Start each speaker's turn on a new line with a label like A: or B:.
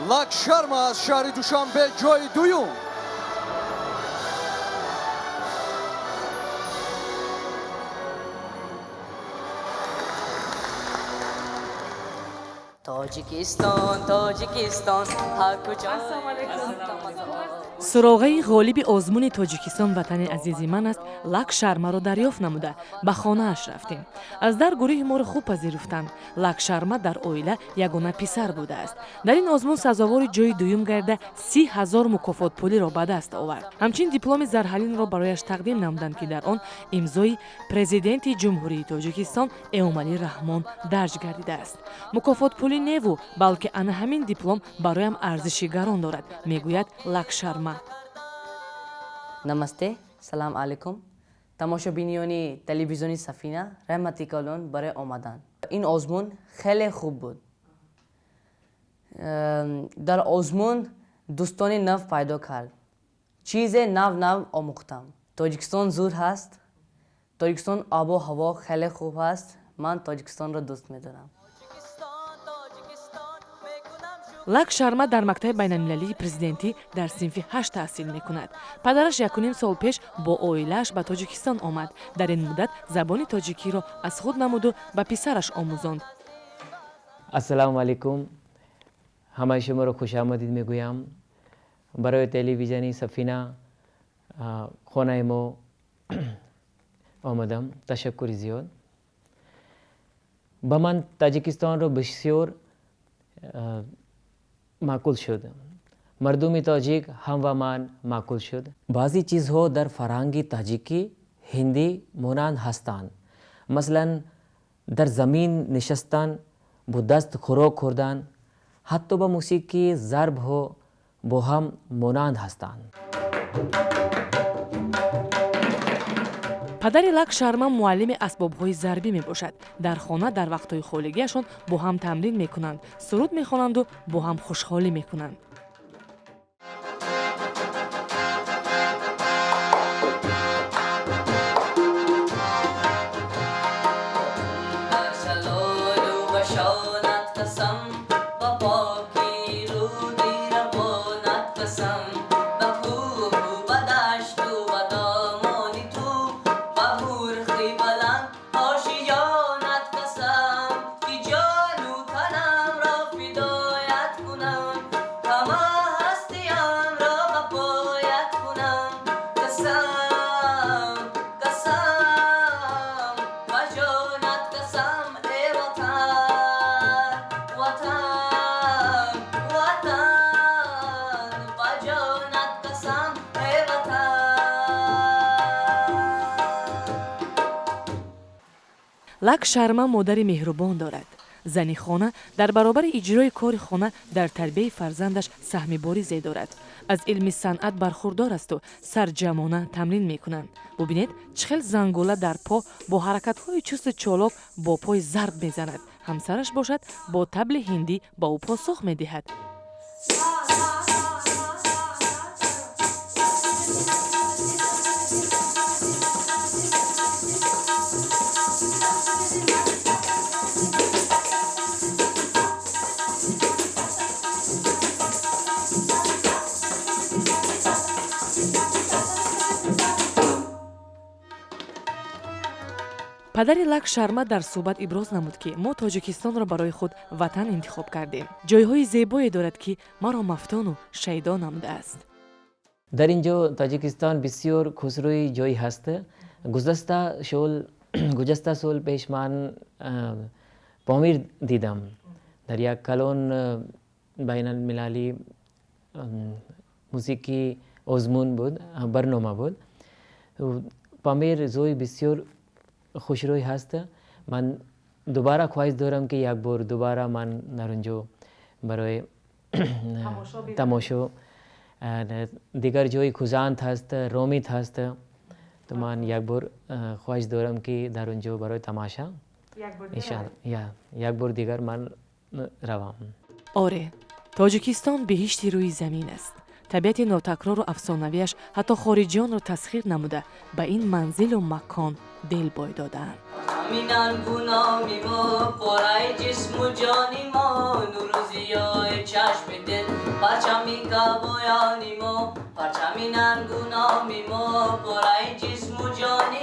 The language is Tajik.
A: Лак Шарма аз шаҳри Душанбе ҷойи дуюм.
B: Тоҷикистон, Тоҷикистон, ҳар куҷо.
C: Суроғаи ғолиби озмуни Тоҷикистон ватани азизи ман аст Лак Шармаро дарёфт намуда ба хонааш рафтем. Аз дар гурӯҳи моро хуб пазируфтанд. Лак Шарма дар оила ягона писар будааст. Дар ин озмун сазовори ҷойи дуюм гарда 30 000 мукофотпулиро ба даст овард. Ҳамчунин дипломи зарҳалинро барояш тақдим намуданд, ки дар он имзои Президенти Ҷумҳурии Тоҷикистон Эмомалӣ Раҳмон дарҷ гардидааст. Мукофотпулӣ неву, балки ана ҳамин диплом бароям арзиши гарон дорад, мегӯяд Лак Шарма.
B: Намасте, салам алейкум. Тамошобиниёни телевизиони Сафина, раҳмати калон барои омадан. Ин озмун хеле хуб буд. Дар озмун дӯстони нав пайдо кард. Чизе нав нав омӯхтам. Тоҷикистон зур ҳаст. Тоҷикистон обу ҳаво хеле хуб ҳаст. Ман Тоҷикистонро дӯст медорам.
C: Лак Шарма дар мактаби байналмилалии президентӣ дар синфи 8 таҳсил мекунад. Падараш якуним сол пеш бо оилааш ба Тоҷикистон омад. Дар ин муддат забони тоҷикиро аз худ намуду ба писараш омӯзонд.
D: Ассалому алайкум, ҳамаи шуморо хушомадид мегӯям барои телевизиони Сафина. Хонаи мо омадам, ташаккури зиёд. Ба ман Тоҷикистонро бисёр маъқул шуд. Мардуми тоҷик ҳам ба ман маъқул шуд. Баъзе чизҳо дар фарҳанги тоҷикӣ ҳиндӣ монанд ҳастанд. Масалан, дар замин нишастан, бо даст хӯрок хӯрдан, ҳатто ба мусиқии зарбҳо бо ҳам монанд ҳастанд.
C: Падари Лак Шарма муаллими асбобҳои зарбӣ мебошад. Дар хона дар вақтҳои холигиашон бо ҳам тамрин мекунанд, суруд мехонанду бо ҳам хушҳолӣ мекунанд.
B: Бар ҷалолу ба шонат қасам, ба покӣ руди равонат қасам, ба кӯҳу ба дашту ба домони ту, ба мурғи баланд ошиёнат қасам, ки ҷону танамро фидоят кунам, ҳама ҳастиямро ба поят кунам. Қасам, қасам, ба ҷонат қасам, э Ватан, Ватан, Ватан, ба ҷонат қасам, э Ватан.
C: Лак Шарма модари меҳрубон дорад. Зани хона дар баробари иҷрои кори хона дар тарбияи фарзандаш саҳми боризе дорад. Аз илми санъат бархурдор асту сарҷамона тамрин мекунанд. Бубинед, чӣ хел зангула дар по бо ҳаракатҳои чусту чолок бо пой зарб мезанад. Ҳамсараш бошад, бо табли ҳиндӣ ба ӯ посух медиҳад. Падари Лак Шарма дар суҳбат иброз намуд, ки мо Тоҷикистонро барои худ ватан интихоб кардем. Ҷойҳои зебое дорад, ки маро мафтуну шайдо намудааст.
D: Дар ин ҷо Тоҷикистон бисёр хушрӯи ҷой ҳаст. Гузашта сол пеш ман Помир дидам. Дар як калон байналмилалӣ мусиқӣ озмун буд, барнома буд. Помир ҷои бисёр хушрӯй ҳаст. Ман дубара хоҳиш дорам, ки як бор дубара ман дар он ҷо барои тамошо. Дигар ҷои Хузанд ҳаст, Ромит ҳаст, то ман як бор хоҳиш дорам, ки дар он ҷо барои тамоша як бор дигар ман равам.
C: Оре, Тоҷикистон биҳишти рӯи замин аст. Табиати нотакрору афсонавиаш ҳатто хориҷиёнро тасхир намуда, ба ин манзилу макон дил бой додаанд.
B: Ҳаминан гуноми мо, пораи ҷисму ҷони мо, нуру зиёи чашми дил. Парчами кабоёни мо, парчами нангу номи мо, пораи ҷисму ҷони.